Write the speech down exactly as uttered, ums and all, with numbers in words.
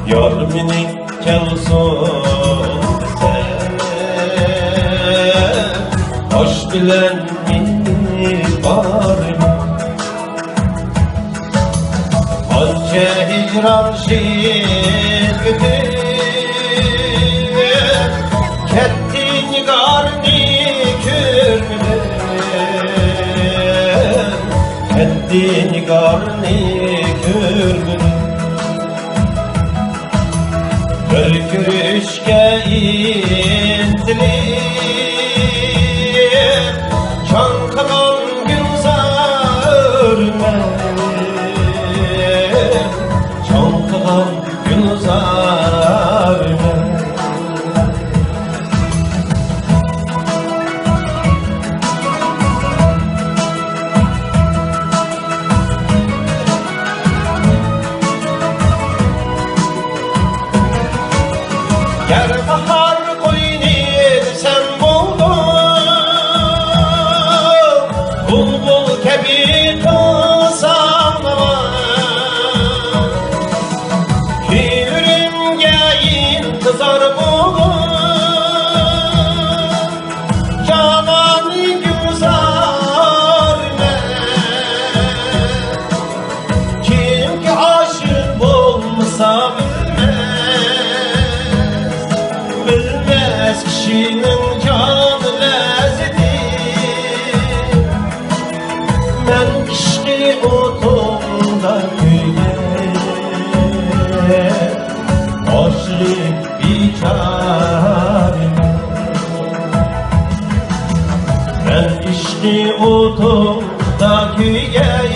يار مېنى كەلسۇن دېسە، ئاش بىلەن مېنى بارمۇ؟ قانچە ھىجران شېھىت ئۆتۈپ، كەتتى نىگارنى كۆرمىدىم، كەتتى نىگارنى كۆرمىدىم. بىر كۆرۈشكە ئىنتىلىپ، چاڭقىغان گۈلزارمەن، چاڭقىغان گۈلزارمەن. گەر باھار قوينى دېسەم بولدى، بۇلبۇل كەبى قىلساڭ ناۋا، كۈيلىرىمگە ئىنتىزار بولۇپ، جانانى گۈلزارمەن. كىمكى ئاشىق بولمىسا بىلمەس، بىلمەس كىشىنىڭ جان لەززىتى. مەن ئىشقى ئوتۇڭدا كۆيگەن ئاشىق بىچارىمەن. مەن ئىشقى ئوتۇڭدا كۆيگەن